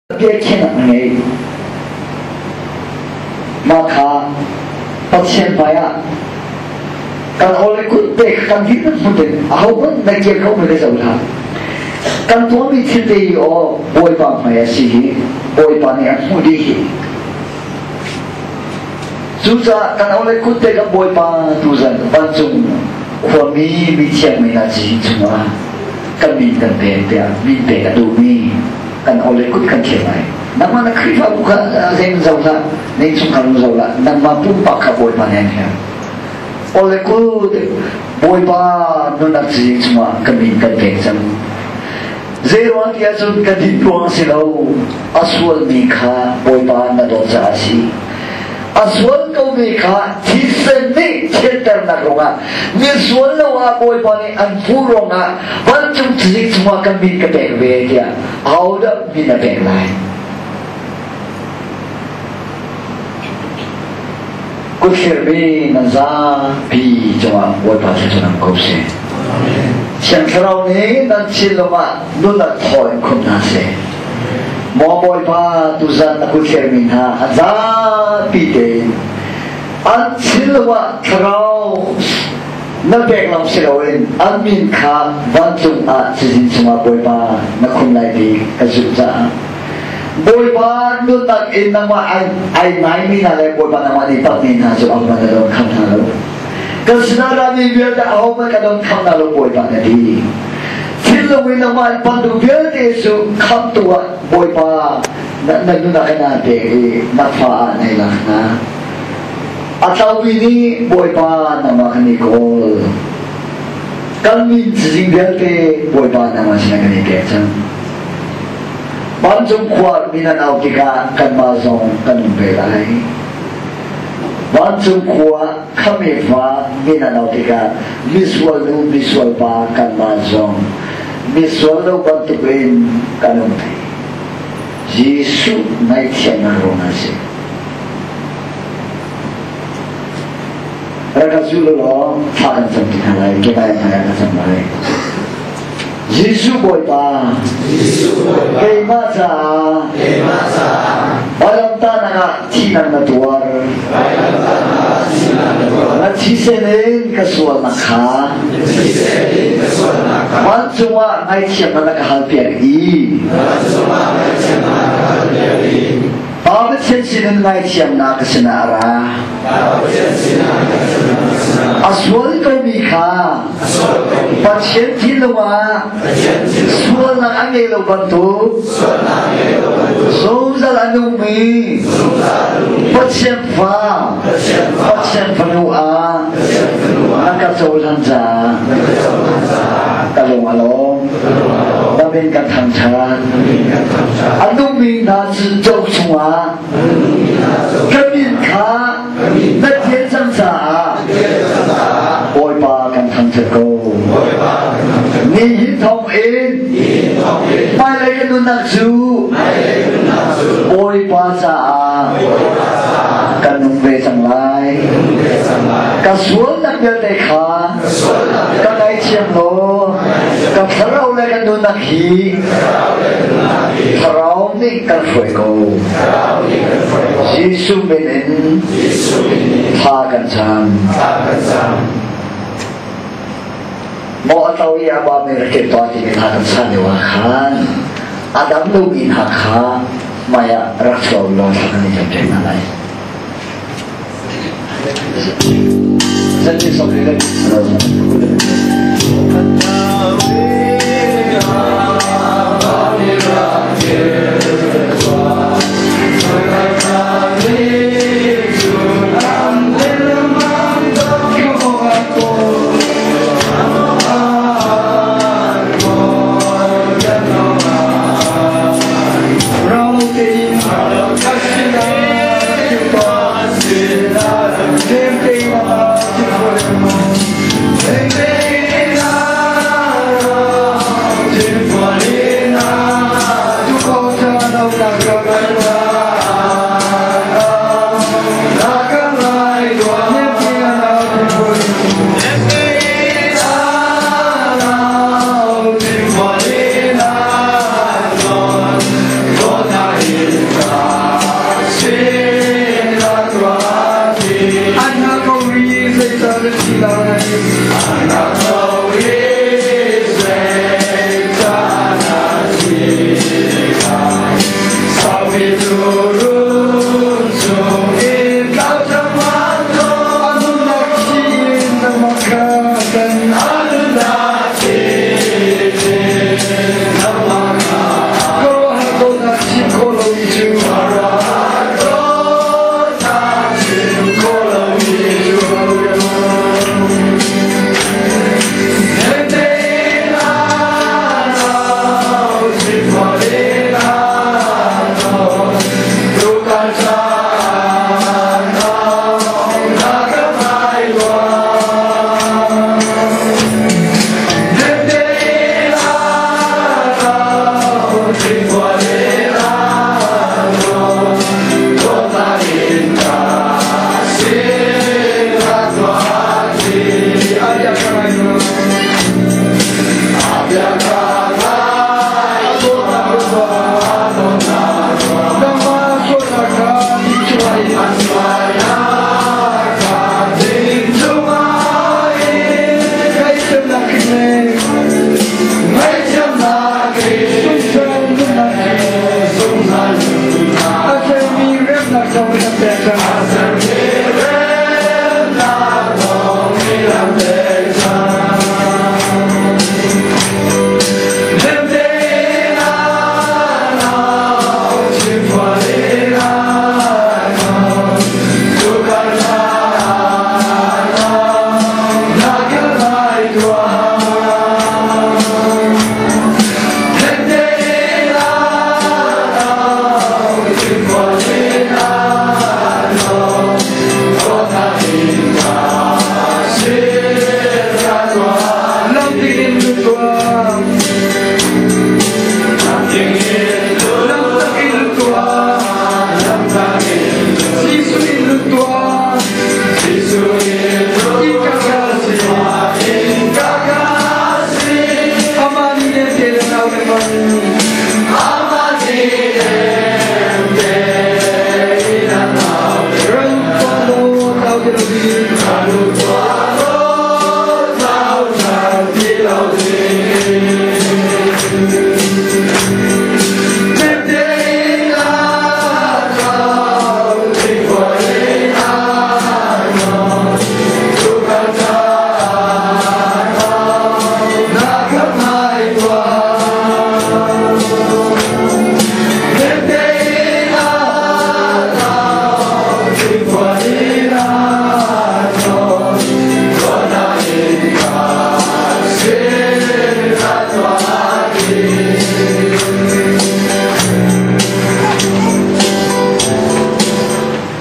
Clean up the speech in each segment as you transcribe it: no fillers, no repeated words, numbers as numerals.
Biakhiahnak na ngei. Mah kha Pathian hmaiah kan aw le kut te kha kan him hmun in ahohmanh na kir kho mi na zoh hlah. Kan tuahmi thil te hi aw Bawipa hmai a si hi Bawipa nih a hmuh dih hi. Cucaah kan aw le kut te kan Bawipa tuzan vancung khuami mi thiang mi hna ci chungah kan min kan pek tiah min pek a duhmi kan aw le kut kan thiam lai. Nangmah na Khrihfabu kha zei zoh hlah, na innchungkhar nu zoh hlah, nangmah pumpak kha Bawipa nih an herh. Aw le kut Bawipa nunnak cazin chungah kan min kan pek cang. Zeiruang ti ahcun kan din ruang a si lo, a sualmi kha Bawipa na dawt caah a si. A sual komi kha thisen nih thianternak ruangah misual lo ah Bawipa nih an hmuh ruangah vancung cazin chungah kan min ka pek ve tiah ahodah min a pek lai? Kuthlirmi nan zapi cungah Bawipa thluachuah ko seh. Thiang Thlarau nih nan thinlung ah nunnak thaw in khum hna seh. Maw Bawipa tuzan na kuthlirmi hna an zapi tein an thinlung ah Thlarau na pek lawng si loin an min kha vancung ah cazin chungah Bawipa na khum lai ti ka zumh caah Bawipa nunnak in nangmah ai naimi hna le Bawipa nangmah nih pakmi hna cu ahohmanh na don kham hna lo. Kan sinah rami vialte ahohmanh ka don kham hna lo Bawipa na ti. Thinlung in nangmah in pantu vialte cu khamtu ah Bawipa na nunnak in naa pek i na fa ah na i lak hna. A tlaumi nih Bawipa nangmah kan i kawl. Kan min cazin vialte Bawipa nangmah sinah kan i pek cang. Vancung khua min an auh tikah kanmah zong kan um ve lai. Vancung khua khamifa min an auh tikah misual nu misual pa kanmah zong misual lo bantukin kan um ve. Jesuh ngaihthiamnak ruang a si. Rak ka zul law thla kan cam ti hna lai, keimah hmai ah ka cam lai. Jesuh Bawipa, keimah caah vailamtahnak ah thihnak na tuar. Na thisen in ka sualnak kha vancung ah ngaihthiamnak na ka halpiak i Pa Pathian sinin ngaihthiamnak ka sinah a ra. A sual komi kha Pathian thinlung ah sualnak a ngei lo bantuk zungzal a nungmi Pathian fa Pathian fanu ah na ka cohlan caah ka lung a lawm. Na min kan thangṭhat. A nungmi hna cu chungah ka min kha na thian cang caah Bawipa kan thangṭhat ko. Nihin thawng in hmailei ka nunnak cu Bawipa caah kan nung ve cang lai. Ka sualnak vialte kha ka ngaithiam law ka thlarau le ka nunnak hi thlarau nih kan hruai ko. Jesuh min in thla kan cam. Maw a tlo i a ba mi rakip to ti mi hna kan san lio ah khan a dam lomi hna kha hmai ah rak chuak law thla kan i cam hna lai. Chim khawh lomi cu.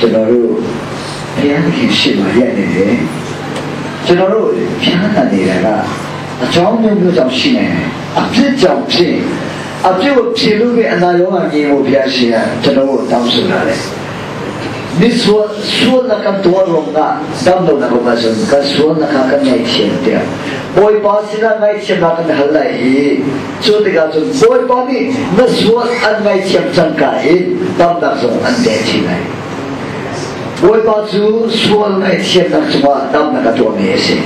ကျွန်တော်တို့ဘုရားသခင်ရှေ့မှာရပ်နေတယ်။ကျွန်တော်တို့ဖျားနာနေတာကအကြောင်းမျိုးမျိုးကြောင့်ရှိနေတယ်။အပြစ်ကြောင့်ဖြစ်အပြစ်ကိုဖြေလို့ပဲအနာရောဂါငြိမ်ဖို့ဘုရားရှင်ကကျွန်တော်တို့တောင်းဆိုလာတယ်။နိဆွဆွလကတော်ရုံကတောင်းလို့တော့မဆုံးကဆွလကကနိုင်ချင်တဲ့ဘိုးပါစီနာနိုင်ချင်တာကဟလိုက်ကျိုးတကကျဘိုးပါနိနဆွအန်နိုင်ချင်ချန်ကဲတောင်းတာဆုံးအန်တဲ့ချင်လိုက် Bawipa cu sual ngaihthiamnak cungah damnak a tuahmi a si.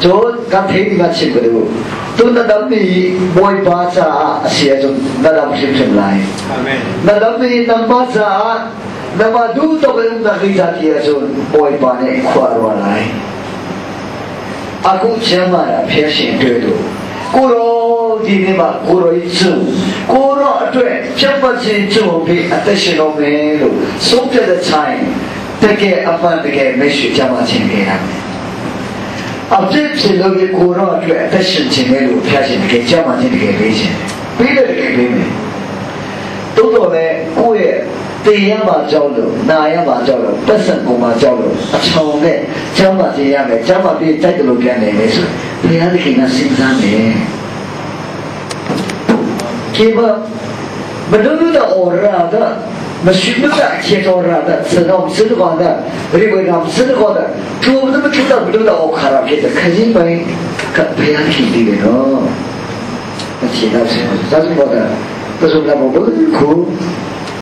Cun kan theih ding ah chim ka duh. Tun na dammi Bawipa caah a si ahcun na dam hrimhrim lai. Amen. Na dammi nangmah caah nangmah duh tawk in umnak ding ca ti ahcun Bawipa nih khua a ruah lai. Aku ciamman ah phiasing ṭue tu. Kuro di ni ma kuro i cu kuro ṭue ciamman sin cu pi a te sin om e lu sung te da chai te ke amman te ke me shu ciamman chin ke na a pip sin lo ki kuro ṭue a te sin chin e lu phiasing ke ciamman chin ke pe chin pi le ke pe me တိုးတော်လည်းကိုယ့်ရဲ့တေရမှာကြောက်လို့နာရမှာကြောက်လို့ပတ်စံကုန်မှာကြောက်လို့အချောင်နဲ့ကျမ်းမာခြင်းရမယ်ကျမ်းမာပြီးတိုက်တယ်လို့ပြန်နေမယ်ဆိုဘုရားသခင်ကစဉ်းစားမယ်ကိဘမလူ的偶尔的没许不的切多尔的吃到吃的光的里边上吃的光的主那么出的不都的我看了别的开心呗可ဘုရားခင်ဒီနော်အခြေတော့ဆက်စားစဘော的不是那么不苦。